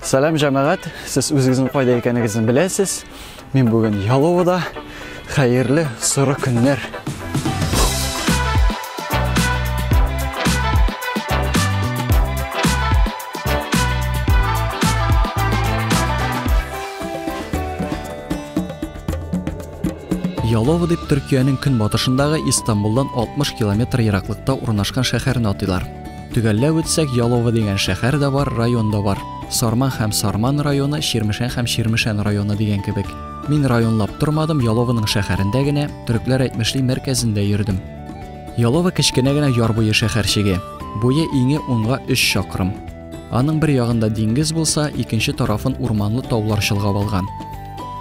Сәлам, җәмәгать! Сез үзегезнең кайда икәнегезне беләсез. Мин бүген Яловада. Хәерле соры көннәр. Ялова дип Төркиянең көнбатышындагы Истанбулдан 60 километр ераклыкта урнашкан шәһәрне атыйлар. Төгәлләп үтсәк, Ялова дигән шәһәр дә бар, район да бар. Сарман һәм Сарман районы, Чирмешән һәм Чирмешән районы дигән кебек. Мин районлап тормадым, Ялованың шәһәрендә генә, төрекләр әйтмешли, мәркәзендә йөрдем. Ялова кечкенә генә яр буе шәһәрчеге. Буе иңе унга өч чакрым. Аның бер ягында диңгез булса, икенче тарафын урманлы таулар чолгап алган.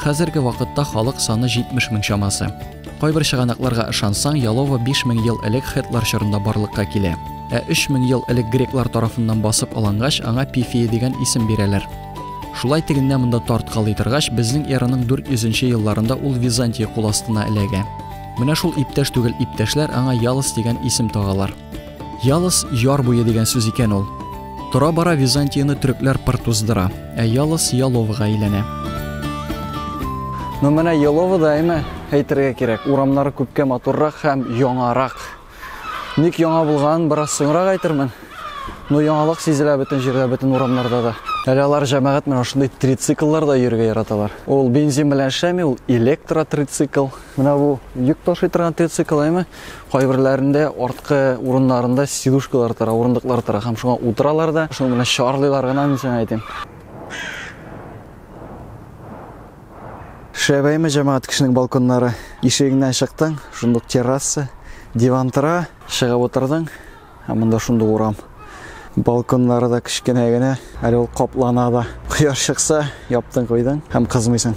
Хәзерге вакытта халык саны 70 мең чамасы. Кайбер чыганакларга ышансаң, Ялова 5000 ел элек хеттлар чорында барлыкка килә. Ә 3000 ел элек греклар тарафыннан басып алынгач, аңа Пифия дигән исем бирәләр. Шулай тегендә-монда тарткалый торгач, безнең эраның 400 нче елларында ул Византия кул астына эләгә. Менә шул иптәш түгел иптәшләр аңа Ялос дигән исем тагалар. Ялос, яр буе дигән сүз икән ул. Тора-бара Византияне төрекләр пыр туздыра, ә Ялос Яловага әйләнә. Ну менә Яловада, әйме, әйтергә кирәк, урамнары күпкә матуррак һәм яңарак. Ник яңа булганын бераз соңрак әйтермен. Но яңалык сизелә бөтен җирдә, бөтен урамнарда да. Әле алар җәмәгать менә шундый трициклларда йөрергә яраталар. Ул бензин белән эшләми, ул электротрицикл. Менә бу йөк ташый торган трицикл, әйме? Кайберләрендә арткы урыннарында сидушкалар тора, урындыклар тора һәм шуңа утыралар да, шуның белән чарлыйлар гына, мин сиңа әйтим. Шәбәйме җәмәгать кешенең балконнары? Ишегеңнән чыктың, шундук терраса, диван тора, чыгып утырдың, ә монда шундук урам. Балконнары да кечкенә генә, әле ул каплана да. Кояш чыкса, яптың куйдың һәм кызмыйсың.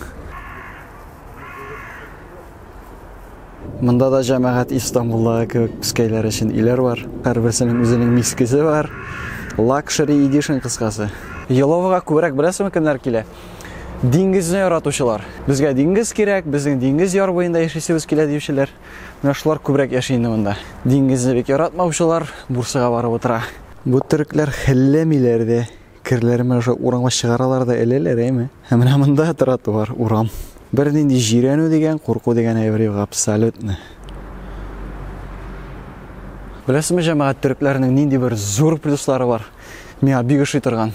Монда да җәмәгать Истанбулдагы кебек пескәйләр өчен өйләр бар. Һәрберсенең үзенең мискесе бар. Лакшери эдишн кыскасы. Еловага күбрәк беләсеңме кемнәр килә? Диңгезне яратучылар. Безгә диңгез кирәк, безнең диңгез яр буенда яшисебез килә диючеләр. Менә шулар күбрәк яши инде монда. Диңгезне бик яратмаучылар Бурсага барып утыра. Бу төрекләр хәлләмиләр дә. Керләрен менә шулай урамга чыгаралар да эләләр, әйме? Ә менә монда тротуар, урам. Бернинди җирәнү дигән, курку дигән әйбер юк абсолютно. Беләсезме, җәмәгать, төрекләрнең нинди бер зур плюслары бар? Миңа бик ошый торган.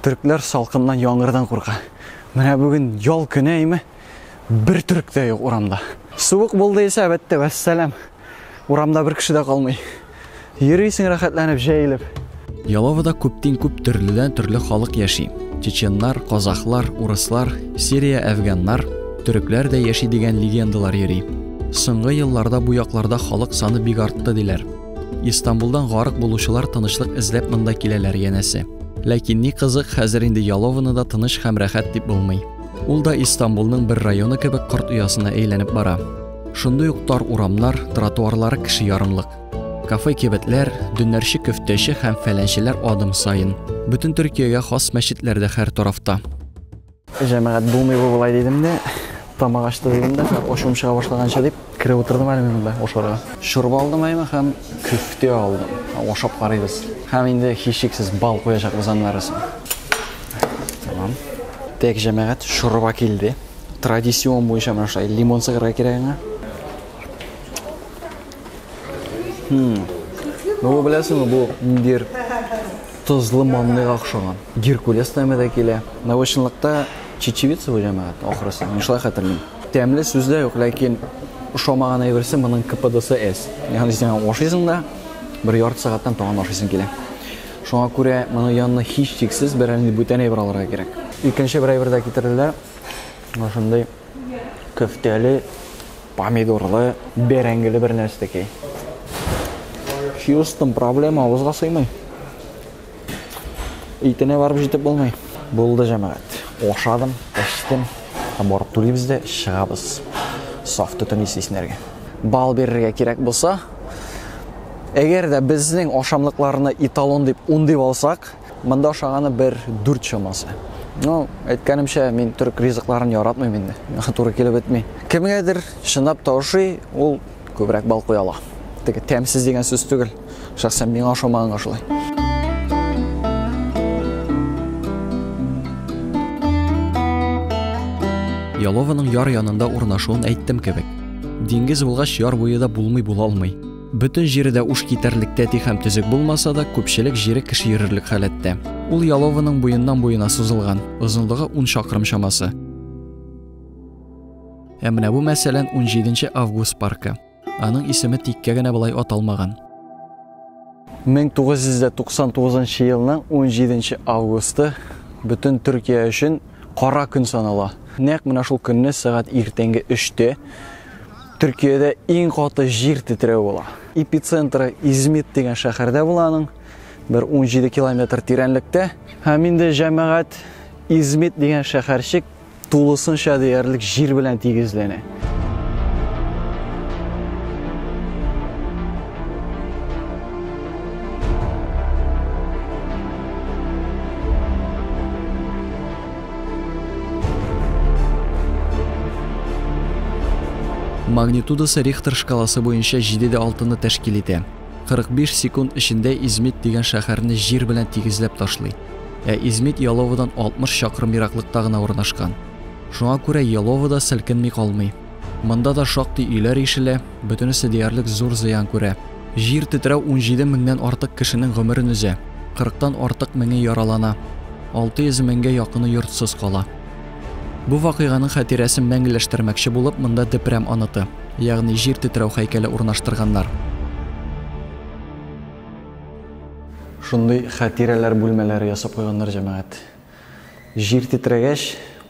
Төрекләр салкыннан, яңгырдан курка. Менә бүген ял көне, әйме? Бер төрек тә юк урамда. Суык булды исә, бетте, вәссәлам. Урамда бер кеше дә калмый. Йөрисең рәхәтләнеп, җәелеп. Яловада күптин-күп төрледән-төрле халык яши. Чеченнар, казахлар, урыслар, Сирия, әфганнар, төрекләр дә яши дигән легендалар йөри. Соңгы елларда бу якларда халык саны бик артты диләр. Истанбулдан гарык булучылар тынычлык эзләп монда киләләр янәсе. Ләкин ни кызык, хәзер инде Ялованы да тыныч һәм рәхәт дип булмый. Ул да Истанбулның бер районы кебек корт оясына әйләнеп бара. Шундый ук тар урамнар, тротуарлары кеше ярымлык. Кафе-кибетләр, дөннәрче-көфтәче һәм фәләнчеләр адым саен. Бөтен Төркиягә хас мәчетләр дә һәр тарафта. Җәмәгать, булмый бу болай дидем дә, тамак ачты дидем дә, ачуым чыга башлаганчы дип, кереп утырдым әле мин монда ашарга. Шорба алдым әйме һәм көфтә алдым. Ашап карыйбыз. Һәм инде һичшиксез бал куячакбыз аннары соң. Тәмам. Так, җәмәгать, шорба килде. Традицион буенча менә шулай лимон сыгырга кирәк аңа. Хм. Ну, бу беләсеңме, бу ниндидер тозлы манныйга охшаган. Геркулес тәме дә килә. Менә бу чынлыкта чечевица бу җәмәгать, ахрысы. Мин шулай хәтерлим. Тәмле сүз дә юк, ләкин ошамаган әйберсе моның КПДсы әз. Ягъни син ашыйсың да, бер ярты сәгатьтән тагын ашыйсың килә. Шуңа күрә моның янына һичшиксез берәр нинди бүтән әйбер алырга кирәк. Икенче бер әйбер дә китерделәр. Менә шундый көфтәле, помидорлы, бәрәңгеле бер нәрсәкәй. Хьюстон проблема авызга сыймый. Итенә барып җитеп булмый. Булды, җәмәгать. Ашадым, эчтем. Һәм барып түлибез дә чыгабыз. Саф төтен исе иснәргә. Бал бирергә кирәк булса, әгәр дә безнең ашамлыкларны эталон дип 10 дип алсак, монда ашаганы бер 4 чамасы. Ну, әйткәнемчә, мин төрек ризыкларын яратмыйм инде. Миңа туры килеп бетми. Кемгәдер чынлап та ошый, ул күбрәк бал куя ала. Теге тәмсез дигән сүз түгел. Шәхсән миңа ошамаганга шулай. Ялованың яр янында урнашуын әйттем кебек. Диңгез булгач, яр буе да булмый була алмый. Бөтен җире дә уш китәрлек тәти һәм төзек булмаса да, күпчелек җире кеше йөрерлек халәттә. Ул Ялованың буеннан буена сузылган, озынлыгы 10 чакрым чамасы. Ә менә бу, мәсәлән, 17 август паркы. Аның исеме тиккә генә болай аталмаган. 1999 елның 17 августы бөтен Төркия өчен кара көн санала. Нәкъ менә шул көнне сәгать иртәнге 3-тә Төркиядә иң каты җир тетрәү була. Эпицентры Измит дигән шәһәрдә була аның. Бер 17 километр тирәнлектә. Һәм инде җәмәгать Измит дигән шәһәрчек тулысынча диярлек җир белән тигезләнә. Магнитудасы Рихтер шкаласы буенча 7,6-ны тәшкил итә. 45 секунд эчендә Измит дигән шәһәрне җир белән тигезләп ташлый. Ә Измит Яловадан 60 чакрым ераклыкта гына урнашкан. Шуңа күрә Ялова да селкенми калмый. Монда да шактый өйләр ишелә, бөтенесе диярлек зур зыян күрә. Җир тетрәү 17 меңнән артык кешенең гомерен өзә, 40-тан артык меңе яралана, 600 меңгә якыны йортсыз кала. Бу вакыйганың хатирәсен мәңгеләштермәкче булып, монда депрәм аныты, ягъни җир тетрәү һәйкәле урнаштырганнар. Шундый хатирәләр бүлмәләре ясап куйганнар, җәмәгать. Җир тетрәгәч,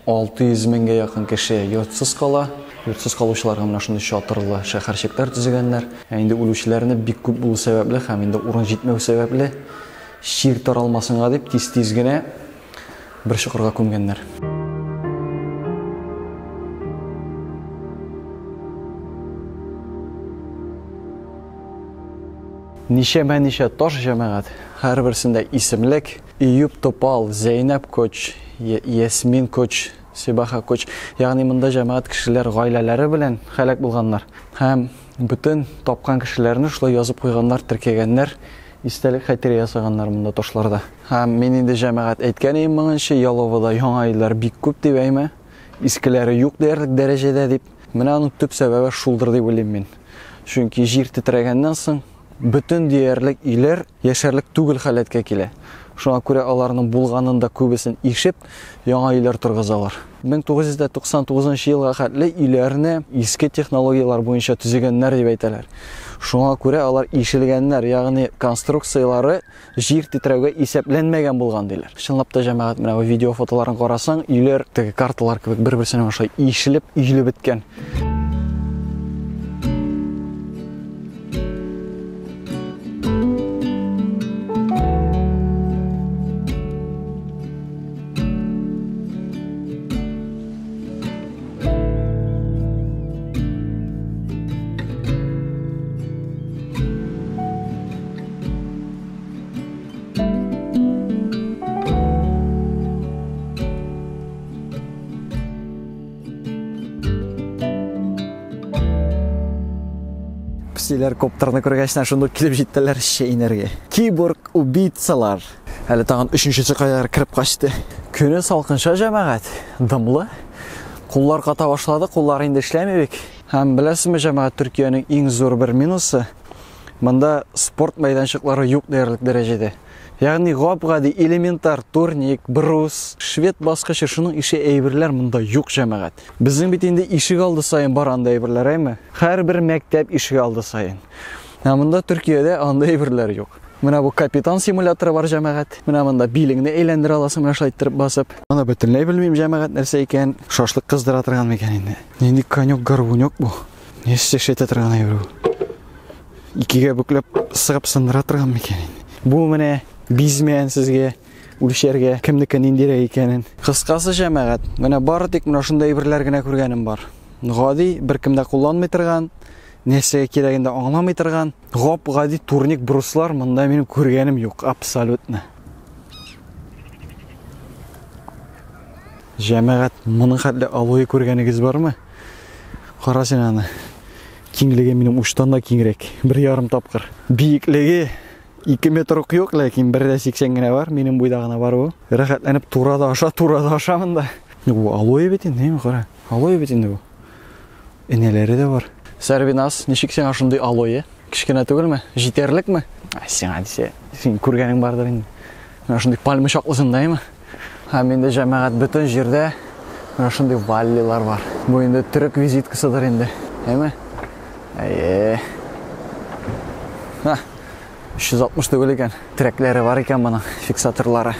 600 меңгә якын кеше йортсыз кала. Йортсыз калучыларга менә шундый чатырлы шәһәрчекләр төзегәннәр. Ә инде үлүчеләрне бик күп булу сәбәпле һәм инде урын җитмәү сәбәпле чир таралмасынга дип тиз-тиз генә бер чокырга күмгәннәр. Ничәмә-ничә таш, җәмәгать, һәрберсендә исемлек. Эйюп Топал, Зәйнәп Коч, Ясмин Коч, Сибаха Коч. Ягъни монда җәмәгать кешеләр гаиләләре белән һәлак булганнар. Һәм бөтен тапкан кешеләрне шулай язып куйганнар, теркәгәннәр, истәлек хәтирә ясаганнар монда ташларда. Һәм мин инде җәмәгать әйткән идем моңынчы, Яловада яңа өйләр бик күп дип әйме, искеләре юк диярлек дәрәҗәдә дип. Менә аның төп сәбәбе шулдыр дип уйлыйм мин. Чөнки җир тетрәгәннән соң бөтен диярлек өйләр яшәрлек түгел халәткә килә. Шуңа күрә аларның булганын да күбесен ишеп, яңа өйләр торгызалар. 1999 елга хәтле өйләрне иске технологияләр буенча төзегәннәр дип әйтәләр. Шуңа күрә алар ишелгәннәр, ягъни конструкцияләре җир тетрәүгә исәпләнмәгән булган диләр. Чынлап та, җәмәгать, менә бу видео фотоларын карасаң, өйләр теге карталар кебек бер-берсенә шулай ишелеп, өелеп беткән. Песиләр коптерны күргәчтән шундук килеп җиттеләр чәйнәргә. Киборг убийцалар. Әле тагын өченчесе каядыр кереп качты. Көне салкынча, җәмәгать, дымлы. Куллар ката башлады, куллар инде эшләми бик. Һәм беләсезме, җәмәгать, Төркиянең иң зур бер минусы, монда спорт мәйданчыклары юк диярлек дәрәҗәдә. Ягъни гап-гади элементар турник, брус, швед баскычы, шуның ише әйберләр монда юк, җәмәгать. Безнең бит инде ишек алды саен бар андый әйберләр, әйме? Һәрбер мәктәп ишек алды саен. Ә монда Төркиядә андый әйберләр юк. Менә бу капитан симуляторы бар, җәмәгать. Менә монда билеңне әйләндерә аласың, менә шулай иттереп басып. Аны бөтенләй белмим, җәмәгать, нәрсә икән. Шашлык кыздыра торган микән инде? Нинди конек-горбунек бу? Нәрсә эшләтә торган әйбер бу? Икегә бөкләп сыгып сындыра торган микән инде? Бу менә бизмән сезгә үлчәргә, кемнеке ниндирәк икәнен. Кыскасы, җәмәгать, менә бары тик менә шундый әйберләр генә күргәнем бар. Гади, беркем дә кулланмый торган, нәрсәгә кирәген дә аңламый торган, гап-гади турник бруслар монда минем күргәнем юк, абсолютно. Җәмәгать, моның хәтле алоэ күргәнегез бармы? Кара син аны. Киңлеге минем учтан да киңрәк, 1,5 тапкыр. Биеклеге 2 метр ук юк, ләкин 1,80 генә бар, минем буйда гына бар бу. Рәхәтләнеп тура да аша, тура да аша монда. Бу алоэ бит инде, әйме, кара. Алоэ бит инде бу. Энәләре дә бар. Сәрбиназ, ничек сиңа шундый алоэ? Кечкенә түгелме? Җитәрлекме? Сиңа дисә, син күргәнең бардыр инде. Менә шундый пальма чаклысында, әйме? Һәм инде җәмәгать бөтен җирдә менә шундый валлилар бар. Бу инде төрек визиткасыдыр инде. Әйме? Әйе. Ха, 360 түгел икән. Терәкләре бар икән моның, фиксаторлары.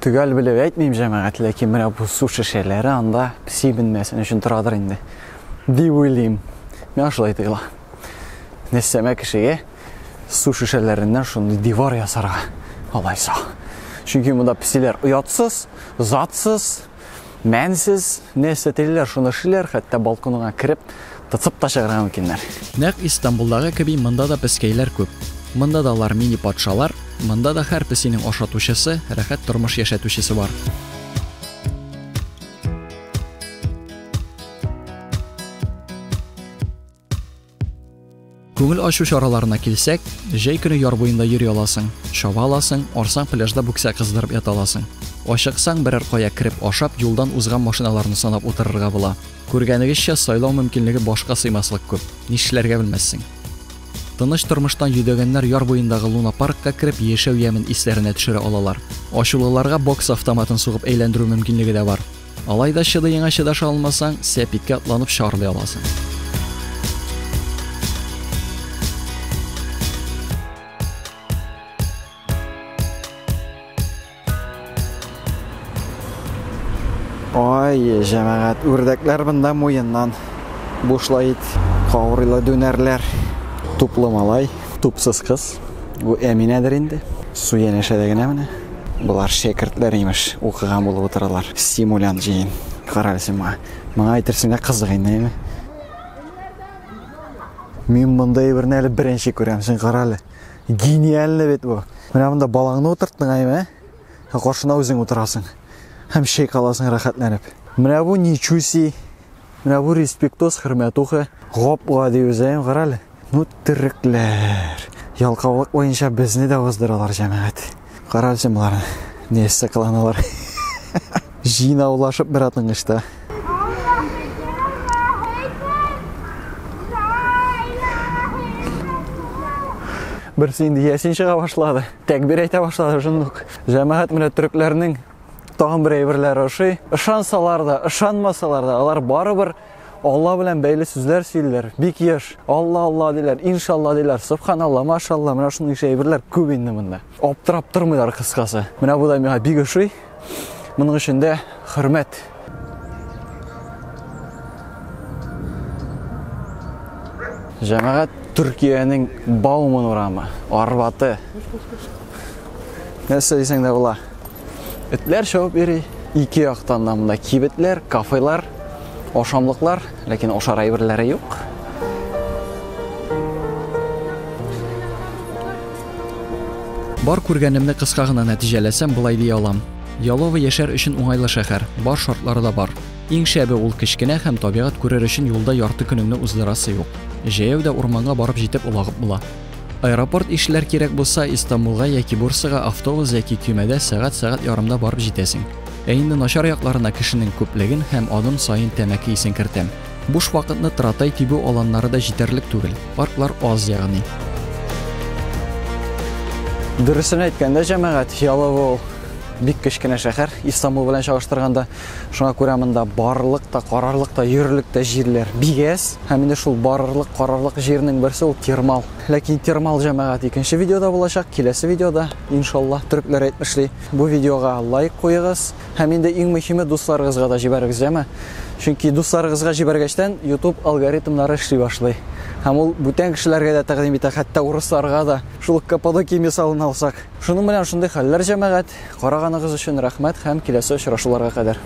Төгәл белеп әйтмим, җәмәгать, ләкин менә бу су шешәләре анда песи менмәсен өчен торадыр инде. Дип уйлыйм. Миңа шулай тоела. Нәрсәмә кешегә су шешәләреннән шундый дивар ясарга алайса. Чөнки монда песиләр оятсыз, затсыз, мәнсез, нәрсә телиләр, шуны эшлиләр, хәтта балконыңа кереп, тытып та чыгарга мөмкиннәр. Нәкъ Истанбулдагы кеби монда да пескәйләр күп. Монда да алар мини патшалар, монда да һәр песинең ашатучысы, рәхәт тормыш яшәтүчесе бар. Күңел ачу чараларына килсәк, җәй көне яр буенда йөри аласың, чаба аласың, арсаң пляжда бүксә кыздырып ята аласың. Ачыксаң, берәр кая кереп ашап, юлдан узган машиналарны санап утырырга була. Күргәнегезчә, сайлау мөмкинлеге башка сыймаслык күп, нишләргә белмәссең. Тыныч тормыштан йөдәгәннәр яр буендагы луна-паркка кереп, яшәү ямен исләренә төшерә алалар. Ачулыларга бокс автоматын сугып әйләндерү мөмкинлеге дә бар. Алай да чыдыеңа чыдаша алмасаң, сәпиткә атланып чарлый аласың. Ай, җәмәгать, үрдәкләр монда муеннан бушлай ит, каурыйлы дүнәрләр, туплы малай, тупсыз кыз. Бу Әминәдер инде. Су янәшәдә генә менә. Болар шәкертләр имеш, укыган булып утыралар. Симулянт җыен. Кара әле син моңа. Моңа әйтерсең дә кызык инде, әйме? Мин мондай әйберне әле беренче күрәм, син кара әле. Гениально бит бу. Менә монда балаңны утырттың, әйме? Ә каршына үзең утырасың. Һәм чәй каласың рәхәтләнеп. Менә бу ничуси. Менә бу респектос, хөрмәтуха. Гап-гади үзе, әйме, кара әле. Ну, төрекләр. Ялкаулык буенча безне дә уздыралар, җәмәгать. Кара әле син боларны. Нәрсә кыланалар. Җыйнаулашып бер атыңгычта. Берсе инде ясин чыга башлады. Тәкбир әйтә башлады шундук. Җәмәгать, менә төрекләрнең тагын бер әйберләре ошый. Ышансалар да, ышанмасалар да, алар барыбер Алла белән бәйле сүзләр сөйлиләр. Бик еш. Алла, Алла диләр, иншалла диләр, субханалла, машалла. Менә шундый ише әйберләр күп инде монда. Аптырап тормыйлар кыскасы. Менә бу да миңа бик ошый. Моның өчен дә хөрмәт. Җәмәгать, Төркиянең Бауман урамы, Арбаты. Нәрсә дисәң дә була. Этләр чабып йөри. Ике яктан да монда кибетләр, кафелар, ашамлыклар, ләкин ашар әйберләре юк. Бар күргәнемне кыска гына нәтиҗәләсәм, болай дия алам. Ялова яшәр өчен уңайлы шәһәр, бар шартлары да бар. Иң шәбе ул кечкенә һәм табигать күрер өчен юлда ярты көнеңне уздырасы юк. Җәяү дә урманга барып җитеп олагып була. Аэропорт ишләр кирәк булса, Истанбулга яки Бурсага автобус яки көймәдә сәгать-сәгать ярымда барып җитәсең. Ә инде начар якларына кешенең күплеген һәм адым саен тәмәке исен кертәм. Буш вакытны тратай тибү аланнары да җитәрлек түгел, парклар аз ягъни. Дөресен әйткәндә, җәмәгать, Ялова ул бик кечкенә шәһәр, Истанбул белән чагыштырганда. Шуңа күрә монда барырлык та, карарлык та, йөрерлек тә җирләр бик әз. Һәм инде шул барырлык, карарлык җирнең берсе ул Термал. Ләкин Термал, җәмәгать, икенче видеода булачак, киләсе видеода, иншалла, төрекләр әйтмешли. Бу видеога лайк куегыз һәм инде иң мөһиме дусларыгызга да җибәрегез, яме? Чөнки дусларыгызга җибәргәчтән YouTube алгоритмнары эшли башлый. Һәм ул бүтән кешеләргә дә тәкъдим итә, хәтта урысларга да. Шул ук Каппадокия мисалын алсак. Шуның белән шундый хәлләр, җәмәгать. Караганыгыз өчен рәхмәт һәм киләсе очрашуларга кадәр.